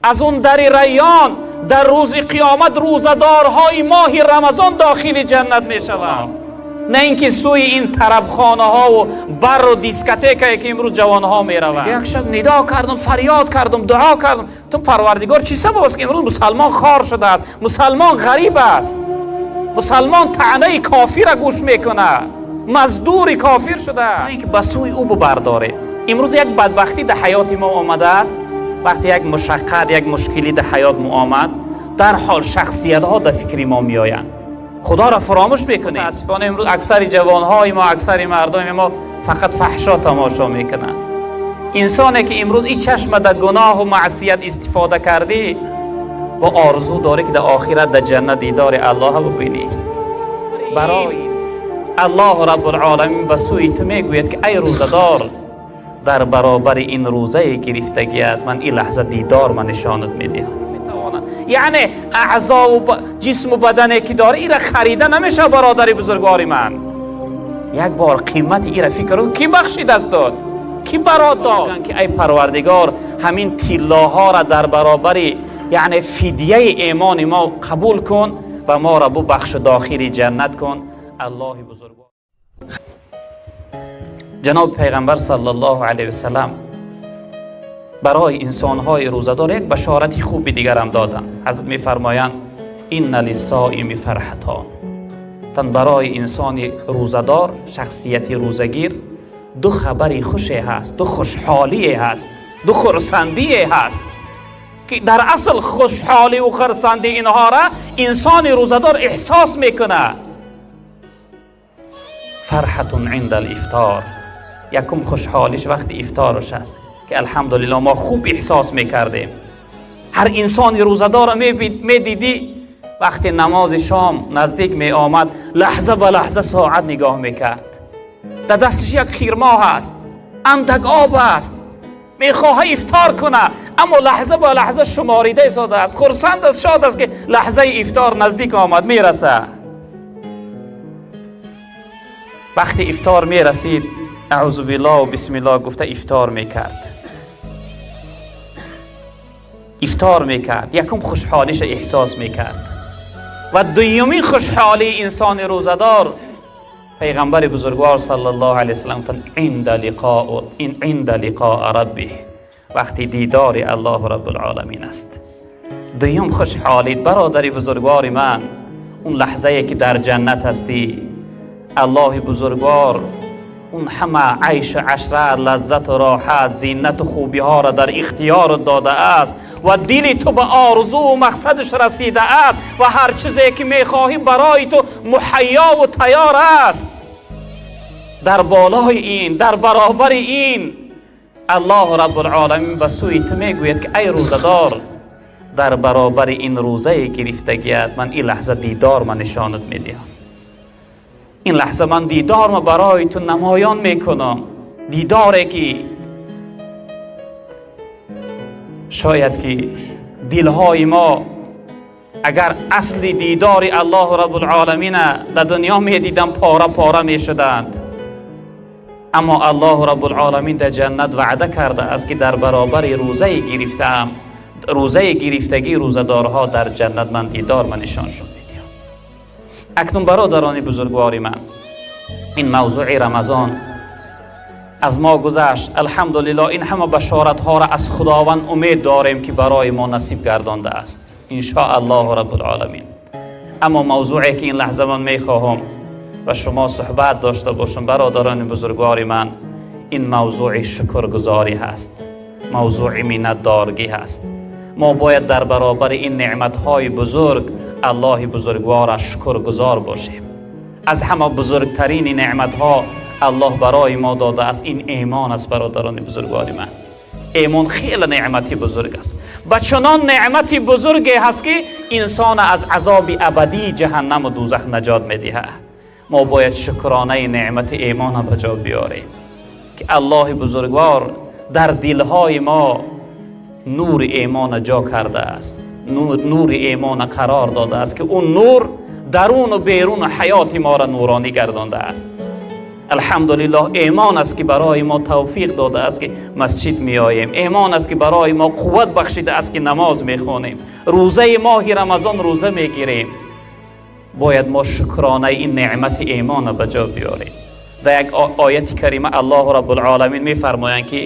Аз он дари Райён дар рӯзи қиёмат рӯзадорҳои моҳи Рамазон дохили ҷаннат мешаванд, на инки сӯи ин тарабхонаҳо ва бару дискотекае ки имрӯз ҷавонҳо мераванд. Як шаб нидо кардам, фарёд кардам, дуо кардам: ту Парвардигор, чӣ сабаб аст ки имрӯз мусалмон хор шудааст, мусалмон ғариб аст, мусалмон таънаи кофира гӯш мекунад, маздури кофир шудааст? Инки ба сӯи ӯ бибардоред. Имрӯз як бадбахтӣ дар ҳаёти мо омадааст. Вақте як мушаққат, як мушкилӣ дар ҳаёт мо омад, дарҳол шахсиятҳо дар фикри мо меоянд, худоро фаромӯш мекунем. Мутаассифона, имрӯз аксари ҷавонҳои мо, аксари мардуми мо фақат фаҳшо тамошо мекунанд. Инсоне ки имрӯз ин чашма дар гуноҳу маъсият истифода кардӣ, бо орзу дорӣ ки дар охират дар ҷаннат дидори Аллоҳ бибинӣ. Барои Аллоҳ Раббулоламин ба сӯи ту мегӯяд ки ай рӯзадор, дар баробари ин рӯзаи гирифтагият ман ин лаҳза дидор ма нишонат медиҳам. Яъне аъзову ҷисму бадане ки дорӣ, ира харида намешавад. Бародари бузургвори ман, як бор қимати ира фикр кун. Кӣ бахшидаст дод, кӣ барот дод ки ай Парвардигор, ҳамин тиллоҳоро дар баробари, яъне фидияи имони мо қабул кун ва моро бубахшу дохили ҷаннат кун. Аллоҳи бузургвор, ҷаноби пайғамбар саллаллоҳу алайҳи васалам барои инсонҳои рӯзадор як башорати хуби дигарам доданд. Ҳазрат мефармоянд: инна лиссоими фарҳатон. Тан барои инсони рӯзадор, шахсияти рӯзагир ду хабари хуше ҳаст, ду хушҳолие ҳаст, ду хурсандие ҳаст, ки дар асл хушҳоливу хурсандӣ инҳоро инсони рӯзадор эҳсос мекунад. Фарҳатун инда алифтор. Якум хушҳолиш вақти ифтораш аст, ки алҳамдулилло мо хуб эҳсос мекардем. Ҳар инсони рӯзадорро медидӣ, вақти намози шом наздик меомад, лаҳза ба лаҳза соат нигоҳ мекард. Дар дасташ як хирмо ҳаст, андак об аст, мехоҳа ифтор куна, аммо лаҳза ба лаҳза шуморида истодааст, хурсанд аст, шод аст, ки лаҳзаи ифтор наздик омад, мераса. Вақти ифтор мерасид, аъузу биллоҳ бисмиллоҳ гуфта ифтор мекард, ифтор мекард, якум хушҳолиша эҳсос мекард. Ва дуюмин хушҳолии инсони рӯзадор, пайғамбари бузургвор саллаллоҳу алайҳи васаллам гуфтанд: инда лиқоу ин инда лиқоа раббиҳ, вақти дидори Аллоҳу Раббулоламин аст. Дуюм хушҳолит, бародари бузургвори ман, он лаҳзае ки дар ҷаннат ҳастӣ, Аллоҳи бузургвор он ҳама айшу ашрат, лаззату роҳат, зинату хубиҳоро дар ихтиёрат додааст ва дили ту ба орзуву мақсадаш расидааст ва ҳар чизе ки мехоҳӣ, барои ту муҳайёву тайёр аст. Дар болои ин, дар баробари ин, Аллоҳу Раббулоламин ба сӯи ту мегӯяд ки ай рӯзадор, дар баробари ин рӯзаи гирифтагият ман ин лаҳза дидор ма нишонат медиҳам. Ин лаҳза ман дидорма барои ту намоён мекунам, дидоре ки шояд ки дилҳои мо агар асли дидори Аллоҳу Раббулоламина дар дунё медиданд, пора пора мешуданд. Аммо Аллоҳу Раббулоламин дар ҷаннат ваъда кардааст, ки дар баробари рӯзаи гирифтаам, рӯзаи гирифтагии рӯзадорҳо, дар ҷаннат ман дидор ма нишоншон медиҳам. Акнун, бародарони бузургвори ман, ин мавзӯи Рамазон аз мо гузашт. Алҳамдулилло, ин ҳама башоратҳоро аз Худованд умед дорем, ки барои мо насиб гардондааст, иншо Аллоҳу Раббулоламин. Аммо мавзӯе ки ин лаҳза ман мехоҳам ба шумо суҳбат дошта бошам, бародарони бузургвори ман, ин мавзӯи шукргузорӣ ҳаст, мавзӯи миннатдоргӣ ҳаст. Мо бояд дар баробари ин неъматҳои бузург Аллоҳи бузургвора шукргузор бошем. Аз ҳама бузургтарини неъматҳо Аллоҳ барои мо додааст, ин имон аст. Бародарони бузургвори ман, имон хеле неъмати бузург аст ба чунон неъмати бузурге ҳаст, ки инсона аз азоби абадии ҷаҳаннаму дӯзах наҷот медиҳад. Мо бояд шукронаи неъмати имона ба ҷо биёрем, ки Аллоҳи бузургвор дар дилҳои мо нури имона ҷо кардааст, нури имона қарор додааст, ки он нур даруну беруну ҳаёти моро нуронӣ гардондааст. Алҳамдулиллоҳ, имон аст ки барои мо тавфиқ додааст ки масҷид меоем, имон аст ки барои мо қувват бахшидааст ки намоз мехонем, рӯзаи моҳи Рамазон рӯза мегирем. Бояд мо шукронаи ин неъмати имонро ба ҷо биёрем. Дар як ояти карима Аллоҳ Раббулъоламин мефармоянд ки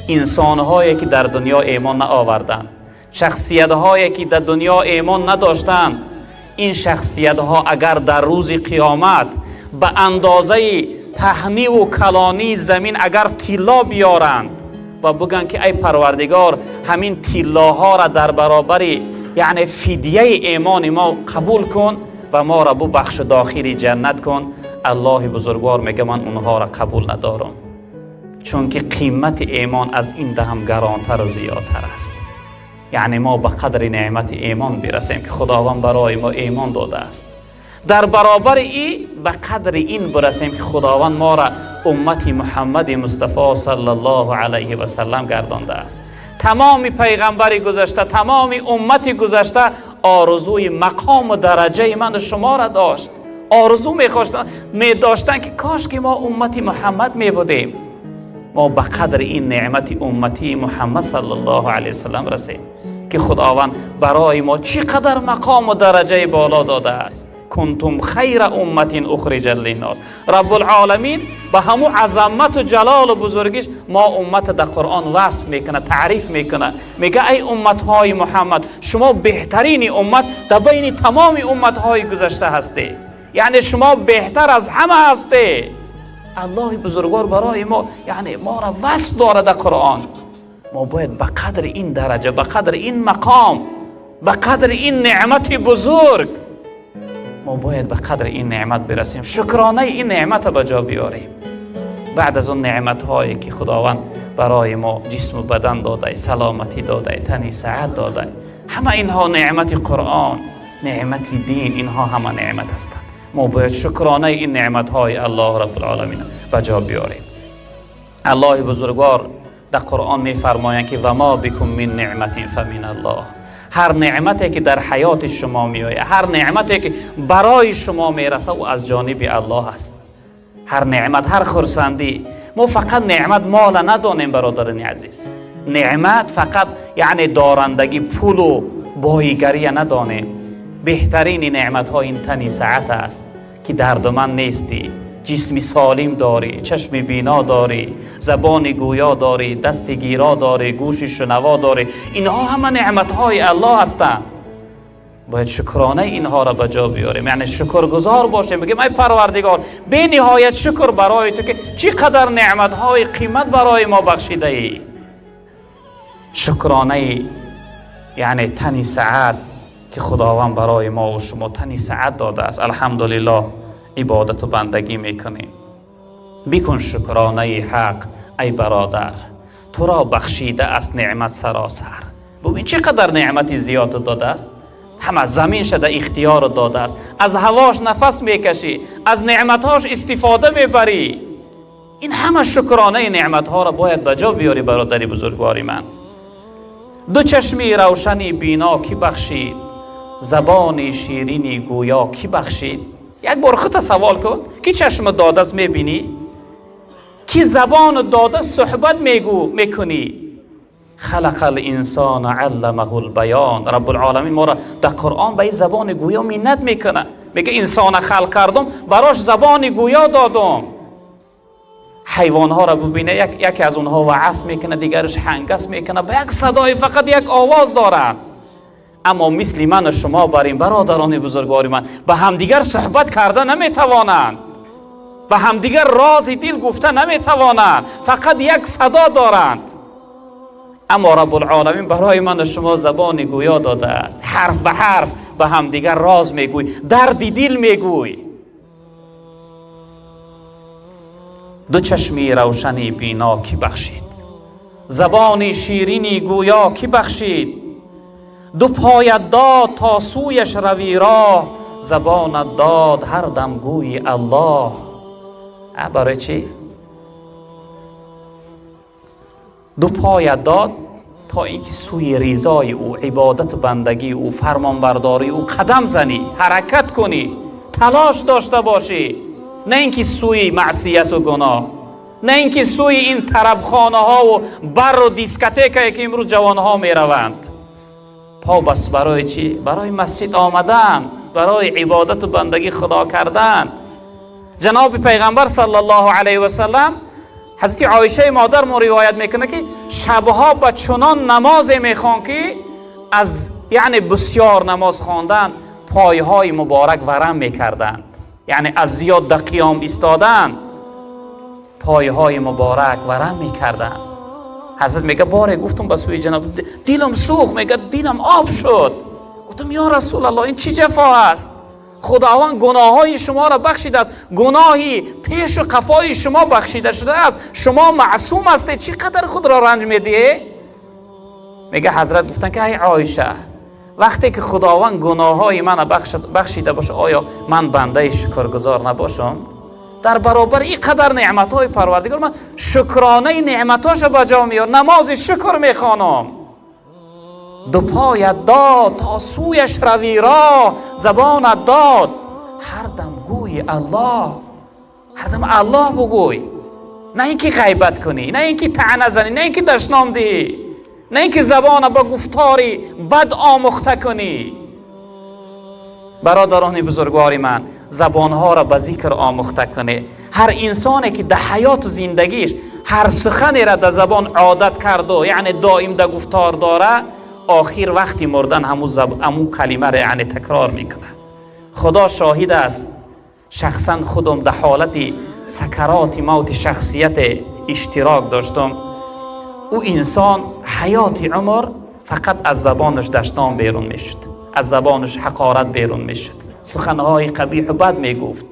инсонҳое ки дар дунё имон наоварданд, шахсиятҳое ки дар дунё имон надоштанд, ин шахсиятҳо агар дар рӯзи қиёмат ба андозаи паҳнӣ ва калонии замин агар тилло биёранд ва бигӯянд ки эй Парвардигор, ҳамин тиллоҳоро дар баробари яъне фидияи имони мо қабул кун ва моро бубахш, дохили ҷаннат кун, Аллоҳи бузургвор мегӯяд ман онҳоро қабул надорам, чунки қимати имон аз ин даҳам гаронтар ва зиёдтар аст. Яъне мо ба қадри неъмати имон бирасем ки Худованд барои мо имон додааст, дар баробари ин ба қадри ин бирасем ки Худованд моро уммати Муҳаммади Мустафо саллаллоҳу алайҳи васаллам гардондааст. Тамоми пайғамбари гузашта, тамоми уммати гузашта орзуи мақому дараҷаи ману шуморо дошт, орзу медоштанд ки кош ки мо уммати Муҳаммад мебудем. Мо ба қадри ин неъмати умматии Муҳаммад саллаллоҳу алайҳи васаллам расем ки Худованд барои мо чӣ қадар мақому дараҷаи боло додааст. Кунтум хайра умматин ухриҷат линнос. Раббулъоламин ба ҳамун азамату ҷалолу бузургиш мо уммата дар Қуръон васф мекунад, таъриф мекунад, мегӯяд эй умматҳои Муҳаммад, шумо беҳтарини уммат дар байни тамоми умматҳои гузашта ҳастед, яъне шумо беҳтар аз ҳама ҳастед. Аллоҳи бузургвор барои мо яъне моро васф дорад дар Қуръон. Мо бояд ба қадри ин дараҷа, ба қадри ин мақом, ба қадри ин неъмати бузург, мо бояд ба қадри ин неъмат бирасем, шукронаи ин неъматро ба ҷо биёрем. Баъд аз он неъматҳое ки Худованд барои мо ҷисму бадан додай, саломатӣ додай, тани саат додай, ҳама инҳо неъмати Қуръон, неъмати дин, инҳо ҳама неъмат ҳастанд. Мо бояд шукронаи ин неъматҳои Аллоҳ Раббулъоламин ба ҷо биёрем. Аллоҳи бузургвор дар Қуръон мефармоянд ки ва мо бикум мин неъматин фамин Аллоҳ. Ҳар неъмате ки дар ҳаёти шумо меояд, ҳар неъмате ки барои шумо мерасад, ӯ аз ҷониби Аллоҳ аст. Ҳар неъмат, ҳар хурсандӣ. Мо фақат неъмат мола надонем, бародарони азиз. Неъмат фақат яъне дорандагӣ, пулу боигария надонем. Беҳтарини неъматҳо ин тани саат аст ки дардуманд нестӣ, ҷисми солим дорӣ, чашми бино дорӣ, забони гӯё дорӣ, дасти гиро дорӣ, гӯши шунаво дорӣ. Инҳо ҳама неъматҳои Аллоҳ ҳастанд. Бояд шукронаи инҳоро ба ҷо биёрем, яъне шукргузор бошем, бигӯем ай Парвардигор, бениҳоят шукр барои ту ки чӣ қадар неъматҳои қимат барои мо бахшидаӣ. Шукронаи яъне тани саат ки Худованд барои мо ва шумо тани саат додааст, алҳамдулиллоҳ, ибодату бандагӣ мекунем. Бикун шукронаи ҳақ ай бародар, туро бахшидааст неъмат саросар. Бубин чӣ қадар неъмати зиёд додааст, ҳама замин шада ихтиёр додааст, аз ҳавош нафас мекашӣ, аз неъматҳош истифода мебарӣ. Ин ҳама шукронаи неъматҳоро бояд ба ҷо биёрӣ, бародари бузургвори ман. Ду чашми равшани бино кӣ бахшид, забони ширини гӯё кӣ бахшид? Як бор худта савол кун, ки чашм додааст мебинӣ, ки забон додааст суҳбат мекунӣ. Халақал инсона алламаҳул баён. Раббулъоламин моро дар Қуръон ба ин забони гӯё миннат мекунад, мегӯяд инсона халқ кардум, барош забони гӯё додум. Ҳайвонҳоро бубина, яке аз онҳо ваъз мекунад, дигараш ҳангас мекунад, ба як садои фақат як овоз доранд. Аммо мисли ману шумо бар ин бародарони бузургвори ман ба ҳамдигар суҳбат карда наметавонанд, ба ҳамдигар рози дил гуфта наметавонанд, фақат як садо доранд. Аммо Раббулъоламин барои ману шумо забони гӯё додааст, ҳарф ба ҳарф ба ҳамдигар роз мегӯй, дарди дил мегӯй. Ду чашми равшани бино кӣ бахшид, забони ширини гӯё кӣ бахшид? Ду поят дод то сӯяш равӣ роҳ, забонат дод ҳар дам гӯйи Аллоҳ. Барои чӣ? Ду поят дод то ин ки сӯи ризои ӯ, ибодату бандагии ӯ, фармонбардории ӯ қадам занӣ, ҳаракат кунӣ, талош дошта бошӣ. На инки сӯи маъсияту гуноҳ, на инки сӯи ин тарабхонаҳову бару дискотекае, ки имрӯз ҷавонҳо мераванд. По бас барои чӣ? Барои масҷид омадан, барои ибодату бандагӣ Худо кардан. Ҷаноби Пайғамбар саллаллоҳу алайҳи васаллам, ҳазрати Оишаи модар мо ривоят мекунад, ки шабҳо ба чунон намозе мехон, ки аз яъне бисёр намоз хондан пойҳои муборак варам мекарданд, яъне аз зиёд да қиём истодан пойҳои муборак варам мекарданд. Ҳазрат мега: боре гуфтум ба сӯи ҷаноб, дилам сӯхт, мега, дилам об шуд. Гуфтам: «Ё Расулаллоҳ, ин чӣ ҷафо аст? Худованд гуноҳҳои шуморо бахшидааст, гуноҳи пешу қафои шумо бахшида шудааст, шумо маъсум ҳастед, чӣ қадар худро ранҷ медиҳед?» Мега, ҳазрат гуфтанд, ки ай Оиша, вақте ки Худованд гуноҳҳои мана бахшида бошад, оё ман бандаи шукргузор набошам? Дар баробари ин қадар неъматҳои Парвардигор ман шукронаи неъматҳоша ба ҷо меёр, намози шукр мехонам. Ду поят дод, то сӯяш равӣ роҳ, забонат дод, ҳар дам гӯи Аллоҳ, ҳар дам Аллоҳ бугӯй, на ин ки ғайбат кунӣ, на ин ки таъна занӣ, на ин ки дашном диҳӣ, на ин ки забона ба гуфтори бад омӯхта кунӣ. Бародарони бузургвори ман, забонҳоро ба зикр омӯхта кунед. Ҳар инсоне ки дар ҳаёту зиндагиш ҳар суханеро дар забон одат карду, яъне доим дар гуфтор дора, охир вақти мурдан ҳамун калимаро, яъне, такрор мекунад. Худо шоҳид аст, шахсан худам дар ҳолати сакароти мавти шахсияте иштирок доштам. Ӯ инсон ҳаёти умр фақат аз забонаш дашном берун мешуд, аз забонаш ҳақорат берун мешуд, суханҳои қабиҳу бад мегуфт.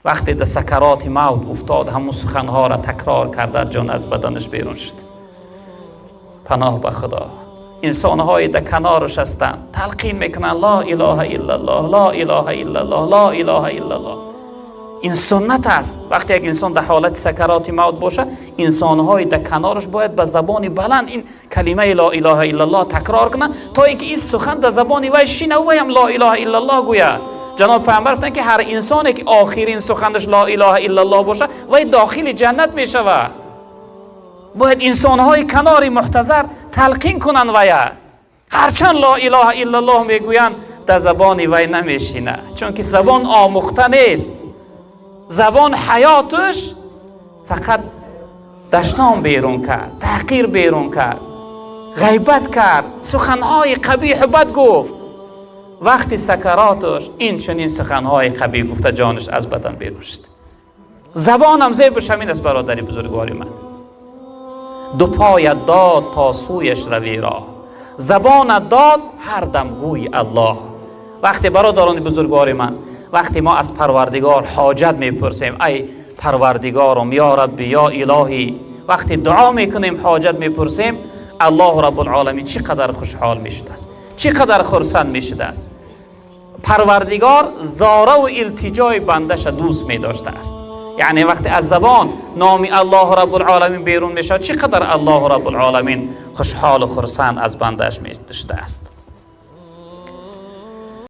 Вақте дар сакароти мавт уфтод, ҳамун суханҳоро такрор карда, ҷон аз баданаш берун шуд. Паноҳ ба Худо. Инсонҳое дар канораш ҳастанд, талқин мекунанд: «Ло илоҳа иллаллоҳ, ло илоҳа иллаллоҳ, ло илоҳа иллаллоҳ». Ин суннат аст. Вақте як инсон дар ҳолати сакароти мавт бошад, инсонҳои дар канораш бояд ба забони баланд ин калимаи ло илоҳа иллаллоҳ такрор кунанд, то ин ки ин сухан дар забони вай шина, вайам ло илоҳа иллаллоҳ гӯяд. Ҷаноб Пайғамбар гуфтанд, ки ҳар инсоне ки охирин суханаш ло илоҳа иллаллоҳ бошад, вай дохили ҷаннат мешавад. Бояд инсонҳои канори муҳтазар талқин кунанд вая. Ҳарчанд ло илоҳа иллаллоҳ мегӯянд, дар забони вай намешина, чунки забон омӯхта нест. Забон ҳаёташ фақат дашном берун кард, таҳқир берун кард, ғайбат кард, суханҳои қабиҳу бад гуфт. Вақти сакароташ ин чунин суханҳои қабиҳ гуфта, ҷонаш аз бадан берун шуд. Забонам зебуш ҳамин аст, бародари бузургвори ман. Ду поят дод, то сӯяш равӣ роҳ, забонат дод, ҳар дам гӯи Аллоҳ. Вақте, бародарони бузургвори ман, вақте мо аз Парвардигор ҳоҷат мепурсем, ай Парвардигорум, ё Рабби, ё Илоҳӣ, вақте дуо мекунем, ҳоҷат мепурсем, Аллоҳу Раббулоламин чӣ қадар хушҳол мешудааст, чӣ қадар хурсанд мешудааст. Парвардигор зораву илтиҷои бандаша дӯст медоштааст. Яъне вақте аз забон номи Аллоҳу Раббулоламин берун мешавад, чӣ қадар Аллоҳу Раббулоламин хушҳолу хурсанд аз бандааш мешудааст.